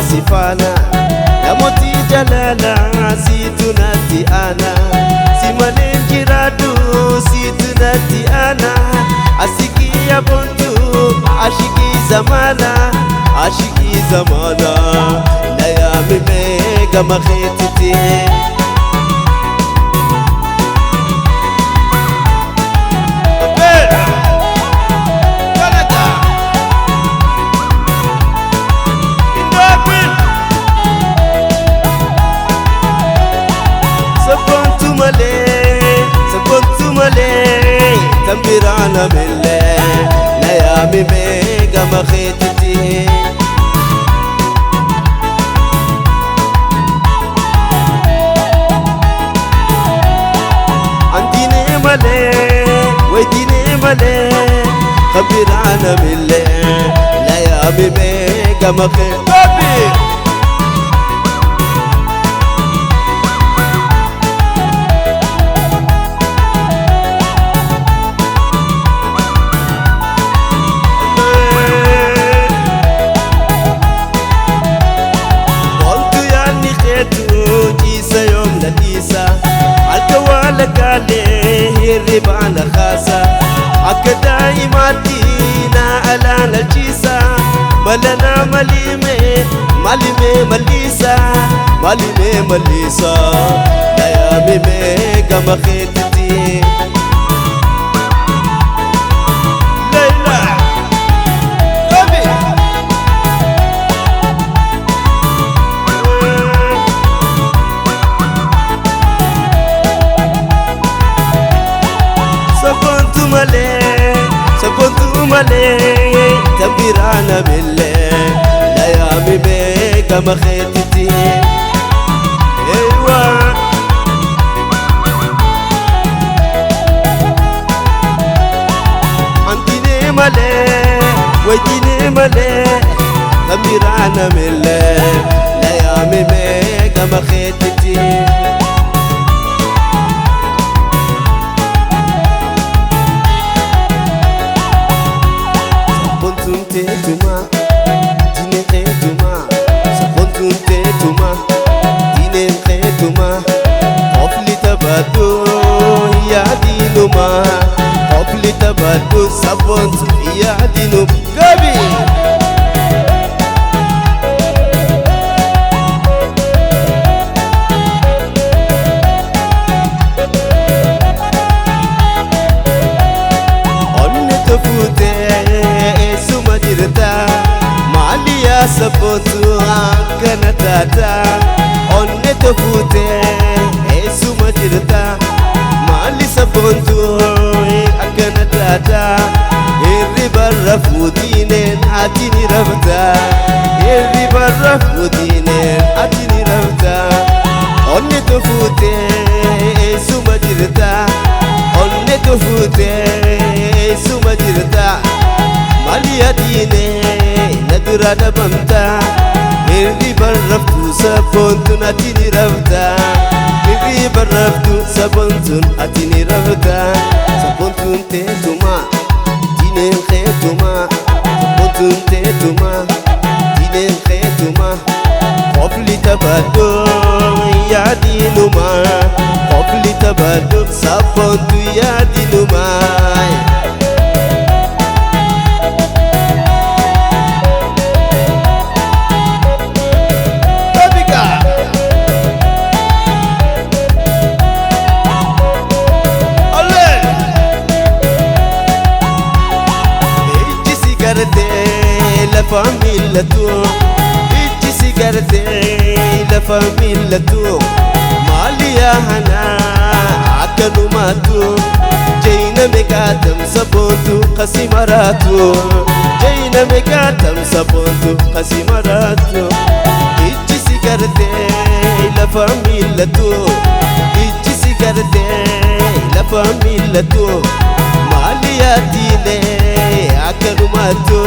Sifana Namoti jalala situnati ana Simalen jiradu situnati ana Asiki ya bontu ashiki zamana ashiki zamana La ya mimega makhetiti Tambirana mille la ya mimega makhetiti Andine male wedine male khabirana mille la ya mimega makhetiti الربعنا خاصة عكدا إماتينا ألانا الجيسة ملنا مليمة مليمة مليسة مليمة مليسة لا يا ميمة كما خيتتي ليلى غبي Sabontu male tambirana mille la ya mime kama khetiti eywa Antine male wetine male tambirana mille la ya mime kama khetiti Tuma, dine tuma, sabontu tuma, dine tuma, qafli tabadu ya dinuma, qafli tabadu sabontu ya dinum gabi. Sabontu akkana taata onne tofute eessuma jirta maali sabontu akkana taata hirriba rafuutiineen ati ni rafta hirriba rafuutiineen ati ni rafta onne tofute eessuma jirta onne tofute eessuma jirta maali adiinee Nadura dabamta hirri barraftu sabontun ati ni rafta hirri barraftu sabontun ati ni rafta sabontun teetuma dineen keetuma sabontun teetuma dineen keetuma qofli tabaddu yaadinuma qofli tabaddu sabontu yaadinuma. Famillatu ijji si gartee lafa millatu maali yaa hana akkanumatu jayna meeqaatam sabontu qasi maraatu jayna meeqaatam sabontu qasi maraatu ijji si gartee lafa millatu ijji si gartee lafa millatu maali yaa diinee akkanumatu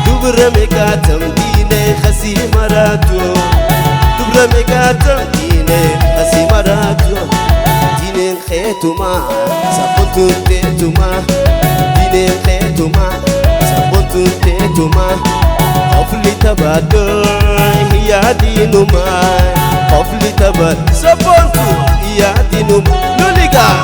Dubra meeqaatam diinee qasi maraatu Dubra meeqaatam diinee qasi maraatu Diineen keetuma sabontuun teetuma Diineen keetuma sabontuun teetuma. Qofli tabaadhu yaadinuma, qofli tabaadhu sabboontu yaadinuma loligaa.